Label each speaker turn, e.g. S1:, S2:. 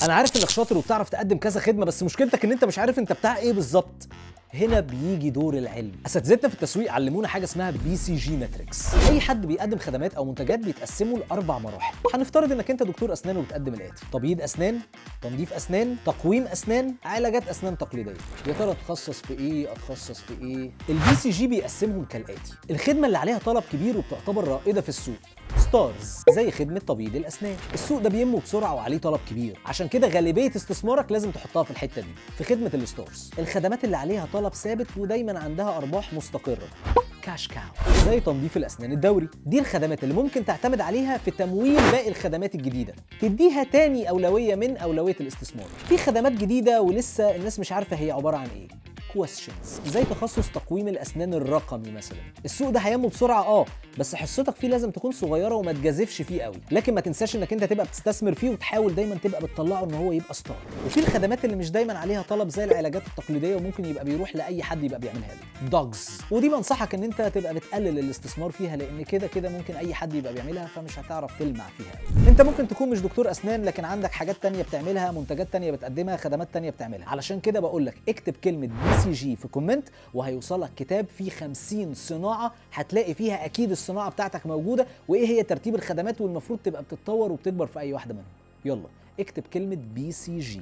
S1: انا عارف انك شاطر وبتعرف تقدم كذا خدمة، بس مشكلتك ان انت مش عارف انت بتاع ايه بالظبط. هنا بيجي دور العلم. اساتذتنا في التسويق علمونا حاجة اسمها BCG matrix. اي حد بيقدم خدمات او منتجات بيتقسموا لاربع مراحل. هنفترض انك انت دكتور اسنان وبتقدم الاتي: تبييض اسنان، تنظيف اسنان، تقويم اسنان، علاجات اسنان تقليدية. يا ترى اتخصص في ايه؟ اتخصص في ايه؟ ال BCG بيقسمهم كالاتي: الخدمة اللي عليها طلب كبير وبتعتبر رائدة في السوق، stars، زي خدمة تبييض الاسنان. السوق ده بينمو بسرعة وعليه طلب كبير، عشان كده غالبية استثمارك لازم تحطها في الحتة دي، في خدمة ال stars. الخدمات اللي عليها طلب ثابت ودايما عندها ارباح مستقره، cash cow، زي تنظيف الاسنان الدوري. دي الخدمات اللي ممكن تعتمد عليها في تمويل باقي الخدمات الجديدة، تديها تاني اولوية من اولوية الاستثمار. في خدمات جديدة ولسه الناس مش عارفه هي عبارة عن ايه، questions، زي تخصص تقويم الاسنان الرقمي مثلا. السوق ده هينمو بسرعة، بس حصتك فيه لازم تكون صغيرة وما تجازفش فيه قوي، لكن ما تنساش انك انت تبقى بتستثمر فيه وتحاول دايما تبقى بتطلعه ان هو يبقى star. وفي الخدمات اللي مش دايما عليها طلب زي العلاجات التقليدية وممكن يبقى بيروح لاي حد يبقى بيعملها له، dogs، ودي بنصحك ان انت تبقى بتقلل الاستثمار فيها، لان كده كده ممكن اي حد يبقى بيعملها فمش هتعرف تلمع فيها قوي. انت ممكن تكون مش دكتور اسنان لكن عندك حاجات تانية بتعملها، منتجات تانية بتقدمها، خدمات تانية بتعملها. علشان كده بقول لك اكتب كلمة BCG في comment وهيوصلك كتاب فيه 50 صناعة، هتلاقي فيها اكيد الصناعة بتاعتك موجودة وايه هي ترتيب الخدمات والمفروض تبقى بتتطور وبتكبر في اي واحدة منهم. يلا اكتب كلمة BCG.